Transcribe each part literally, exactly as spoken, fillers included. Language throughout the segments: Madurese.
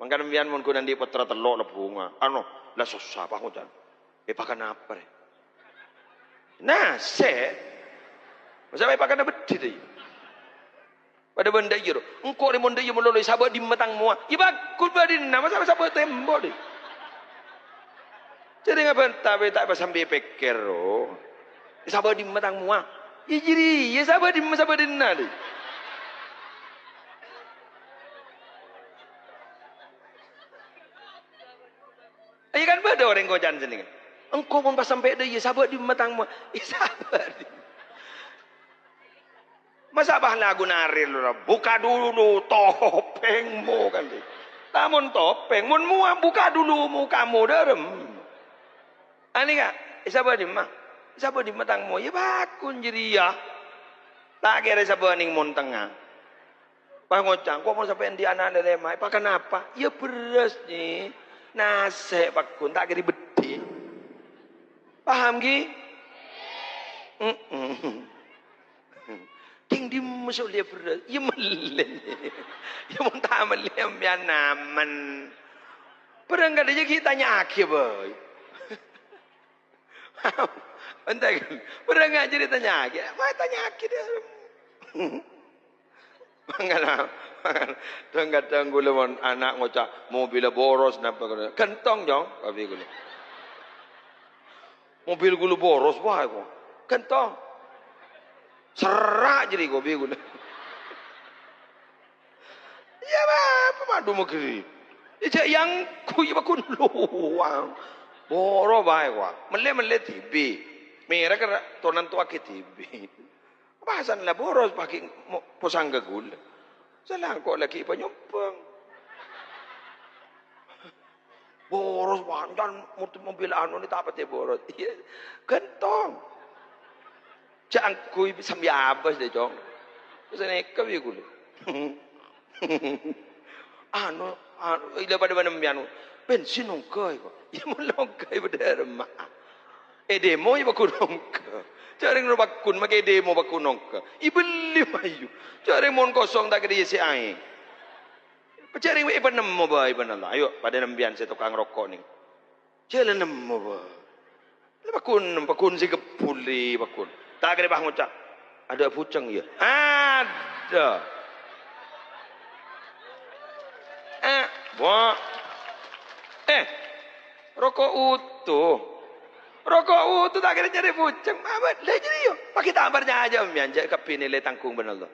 Mangkana sampèyan mon ghun andi' pottra tello' la bhunga. Ano, la sossa, Pak, ngoca'. Èpakan apa, rè? Nasè'. Masa' èpakanna beddhi, rè? Padâ bân dâ' iyâ, ro. Engko' rè mon dâ' iyâ malolo, èsabâ' dimma tang mowa? Iyâ, bhâghus bâdhina, masa' èsabâ' tèmbo, rè? Jârèya ngabânta, bhâi, ta' pas sambi pèkkèr, ro. Èsabâ' dimma tang mowa? Iyâ, jârèya, èsabâ' dimma sabâdhina, rè? Iyâ kan bâdâ orèng koca'an sennengnga. Engko' mon pas sampè' dâ' iyâ, sabâ' dimma tang mowa? Iyâ sabâ' dimma. Masa' pas lagu narè lora, "Buka dulu topengmu," kan. Lamon topeng, mon mowa buka dulu mukamu, dârem. Anèka, èsabâ' dimma? Èsabâ' dimma tang mowa? Iyâ bhâghus jârèya. Ta' kèra èsabâ' nèng mon tengnga. Pas ngoca', "Engko' mon sampè' andi' ana' lè-lèma', èpakan apa?" "Iyâ bherrâs, Nyi. Nasè' pagghun, ta' kèra beddhi." Paham, ghi? Mm-mm. Kèng dimma sè ollè bherrâs? Iyâ mellè. Iyâ mon ta' mellè, sampèyan aman. Bârâng kadhâjâ ghi' tanya'aghi bhâi. Enten kan? Pernah nggak jadi tanya? Ya, mau tanya aja deh. Mangkana, mangkana, kadhâng-kadhâng kaulâ mon ana' ngoca', "Mobilla boros, napa?" Ghentong, Jong, kopi kaulâ. "Mobil kaulâ boros, wah, kok." Ghentong. Sera' jadi kopi kaulâ. Iyâ, bâ, apa madu magrib? Iyâ, jhâ' èangghuy, bâ, ghun lowang. Boro bhâi, wa. Mellè-mellè dhibi'. Mèra kèra tonan towa ghi' dhibi'. Pasan la boros pagi mo-, posang ka ghulâ. Sala engko' lagi panyombang. Boros, wa, can mot-, mobil anu ni ta' patè boros. Iyâ, ghentong. Jhâ' angghuy sambi abâs deh, Cong. Sanèka bi' ghulâ. Anu, anu, ila padâ bân sampèyan, bensin ongghâ, kok. Iyâ, mon ongghâ, padâ remma. È demo, iyâ, pagghun ongghâ. Jhâ' rèng rowa pagghun, makè è demo pagghun ongghâ. Èbelli mayu. Jhâ' rèng mon kosong, ta' kèra èsè aèng. Jhâ' rèng èpanemmo bhâi bân Allah. Ayo, padâ sampèyan sè tokang roko' nèng. Jhâ' la nemmo, bâ. La pagghun, pagghun sè ghebbhuli, pagghun. Ta' kèra pas ngoca', "Ada buceng, ya?" Ada. Eh, wa. Eh, roko' utuh. Roko' utuh ta' kèra nyarè buceng. Apa? La jârèya. Paghi' ta' parcajâ, sampèyan, jhâ' kabbhi nilai tanggung bân Allah.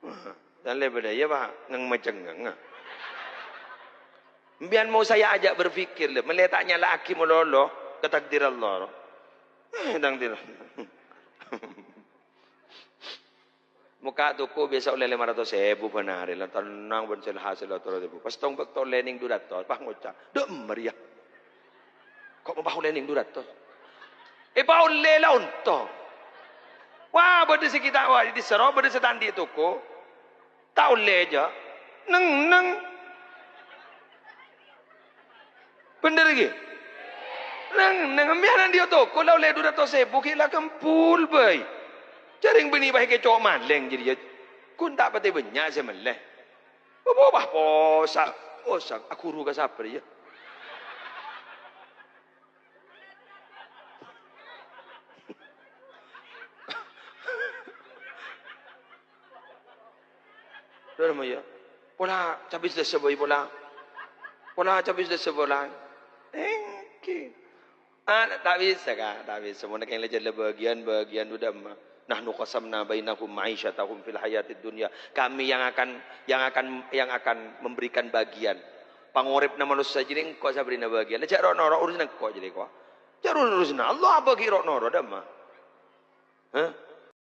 Wah, dan lebih deh, ya, Pak, ngeng macengeng, ah. Mbiyan mau saya ajak berpikir, lho, mele ta' nyala'aghi malolo ka takdir Allah, ro. Eh, takdir. Mokka' toko biasa olle lèma ratos èbu bân arè, la tenang bân sel hasil otoro èbu. Pas tong bâkto olle nèng du ratos, pas ngoca', "Dâ' emmer, ya." Ko' mapaollè nèng du ratos. Èpaollè la ontong. Wah, bâdâ sè ghi' ta', wah, è dissa' ro bâdâ sè ta' andi' toko. Ta' ollè jâ. Neng-neng. Bhender ghi? Neng-neng. Sampèyan andi' toko la ollè du ratos èbu ghi' la kempol bhâi. Jhâ' rèng binè' pas èkèco' malèng jârèya. Ghun ta' patè bânnya' sè mellè. Apa, wah, posa', posa', aghuru ka sapa, ya? Dârma, ya. Pola cabis dâssa bhâi, pola. Pola cabis dâssa, pola. Èngghi. Ah, ta' bisa, Ka', ta' bisa. Mon kèng la jârèya bâgiyân, bâgiyân du dâmma. "Nahnu qasamna bainahum ma'isyatahum fil hayatid dunya." Kami yang akan, yang akan, yang akan memberikan bagian. Pangorèpna manossa jârèya engko' sè abârina bâgiyân. La jhâ' ro'-noro' urusanna engko' jârèya, ko'. Jhâ' ro'-, urusanna Allah abâgi ro'-noro' dâmma. Hah?